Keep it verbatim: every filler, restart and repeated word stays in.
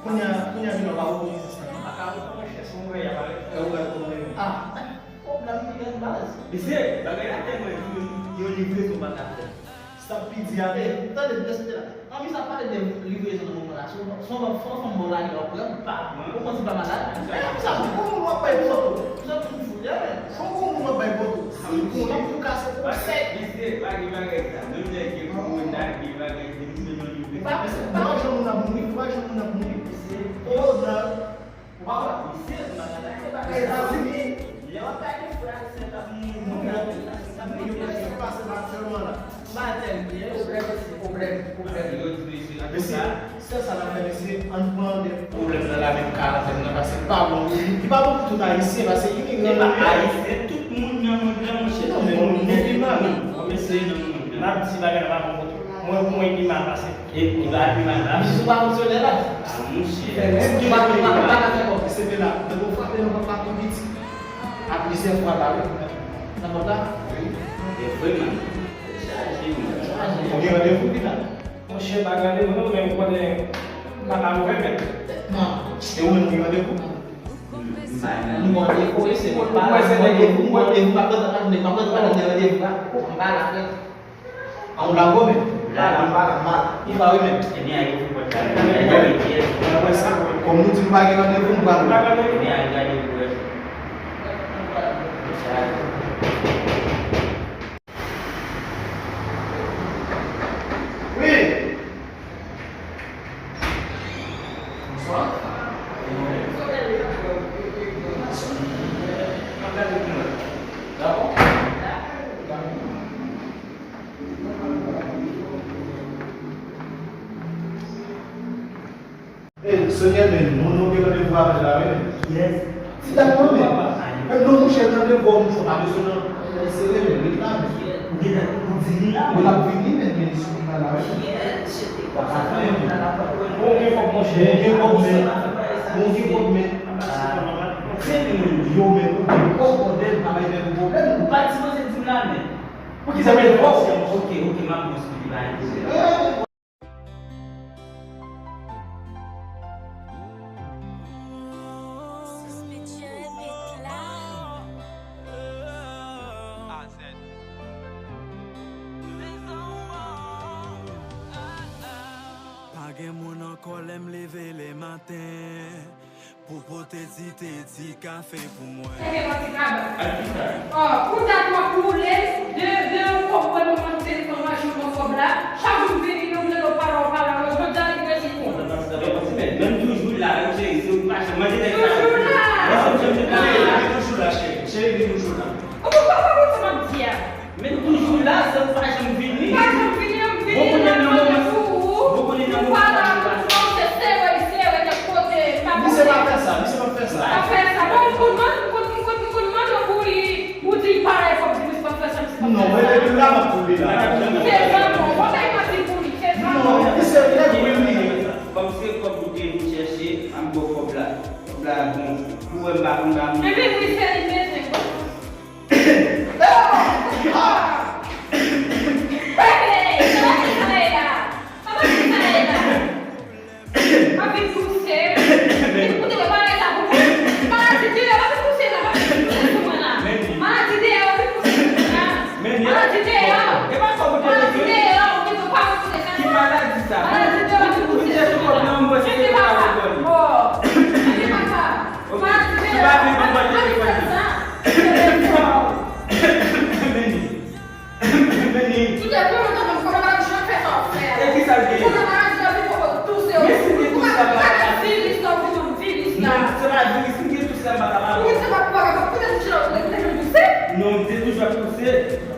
Kounye a, kounye a vin wè pa rekonesans lan. Paka rekonèt, se yon bagay aparèt. E ou wè l kòman li ye? Ah, pwoblèm ki gen baz. Mesye, bagay la tèlman di, yon livrezon pa ka fèt. Sa pi di a, eh, tande, mesye la. Anvi sa pale de livrezon nan moman la. Se yon, se yon fanm, fanm ba w lage w ap pran, pa pran. Ou panse pa malad? Eh, sa bon, moun w ap bay poto. Sa tou fou, yeah, man. Fò gon moun w ap bay poto. Si bon, li pou kase pou sèk. Mesye, pa gen bagay sa. Menm lè gen korona, gen bagay, gen moun nan livrezon. Pa, pa jan moun ap mouri, pa jan moun ap mouri. Mesye, oh, nan. Ou pa wè? Mesye, m pa ka gade bagay sa. Etazini. Lè w ap gade frè ayisyen k ap mouri, moun ap pase la. M pa tèl, m pa tèl byen. Pwoblèm, mesye, pwoblèm, pwoblèm. Mesye, sèl sa n ap fè, mesye, ann pran de pwoblèm nan la menm karantèn nan, paske li pa bon. Li pa bon pou tout ayisyen, paske imigran yo. Se pa ayisyen, tout moun nan mond lan, monchè. Non, men nou, nou pi mal. Bon, mesye, nan mond lan. N ap di bagay la pa bon pou tout. Mwen, pou mwen, li pi mal pase. E, li pa pi mal la. Misye sou pa fonksyonè la. Ah, monchè. Ou pa, ou pa, ou pa ka fè kòb. Se vre la. Mwen, mwen frape nan pòt la tou piti. A plizyè fwa la, wi. Nan pòt la? Wi. E vre, man. Chaje, man. Chaje. Ou gen randevou pita? Monchè, pa gen randevou, non, men m konnen m pa ka ouvè, men. Non. E ou menm, ou gen randevou? M pa gen randevou, mesye, men pa gen randevou, m gen randevou, m ap tann, m ap tann, m ap tann randevou la. M pa la, frè. An ou la gwo menm? La, la, m pa la, m pa la. Ou pa wi menm? Ebyen, ale pou pòt la. Ebyen, ale, kòm nou di nou pa gen randevou, m pral. Ebyen, ale gade pou wè. Wi. Bonswa. Dakò. Ey, Sonia, men, nou, nou gen randevou avè l la, wi, men. Kiyès? Ti dam nan, men. Men, non, mouche, randevou, mouche, pa bezwen nan. Sere, men, ret la, men. Ou gen tan, ou di li la? Wi, l ap vini, men, men, li sou la, la, wi. Kiyès? Ou pa ka fè, men. Ou gen kòb, monchè. Ou gen kòb, men. Ou gen kòb, men. Ah. Yo, men, ou gen kòb, bòdèl, pa bay nèg ou pwoblèm. Ou pa t sipoze di m la, men. Poukisa w gen kòb? Ok, ok, m ap bon sou li, pa gen pwoblèm. Pa gen moun ankò lè m leve lematen. Pou pote ti te ti kafe pou mwen. Sèvi yon ti kaba. Ak ki sa? Oh, pou dat w ap woule, de, de yon kòb mwen nan telefòn mwen, jwenn yon kòb la. Chak jou m vini, nou rele w pa la, w pa la, jodi a li rejte w. Men m toujou la, wi, cheri, si w pa janm mande nèg sa. Toujou la. Mwen, se m janm te pale la. Li toujou la, cheri. Cheri, li toujou la. Ou pa konprann sa m ap di a. Men toujou la, san pa janm vini. Pa janm vini, m vini nan moman pou ou. Ou pa la pou mwen, se sere, sere, nèg kote, pa kote. Misye pa fè sa, misye pa fè sa. Pa fè sa. Bon, m konn mande, m konn, m konn, m konn mande pou li, pou di l pa la, fò m di misye pa fè sa, misye pa fè sa. Non, mwen depi la, m ap di w li la. Se zanmi, bon, bagay mwen di pou li, se zanmi. Non, misye nèg wi li ye. Kòm se kòb ou te vin chèche, m ap ba w kòb la. Kòb la bon. Ou wè m pa konn ba moun. Ebyen, wi, se li, men se kòb. Ki maladi sa? Ou vin chèche kòb nan mwen, se pa avèk li. Ok. Ou pa vle ban mwen telefòn nan. Meni. Meni. E ki sa l genyen? Men si m gen tous la, m pa ka pale. Non, se pa viris, si m gen tous la, m pa ka pale. Non, m te toujou ap touse.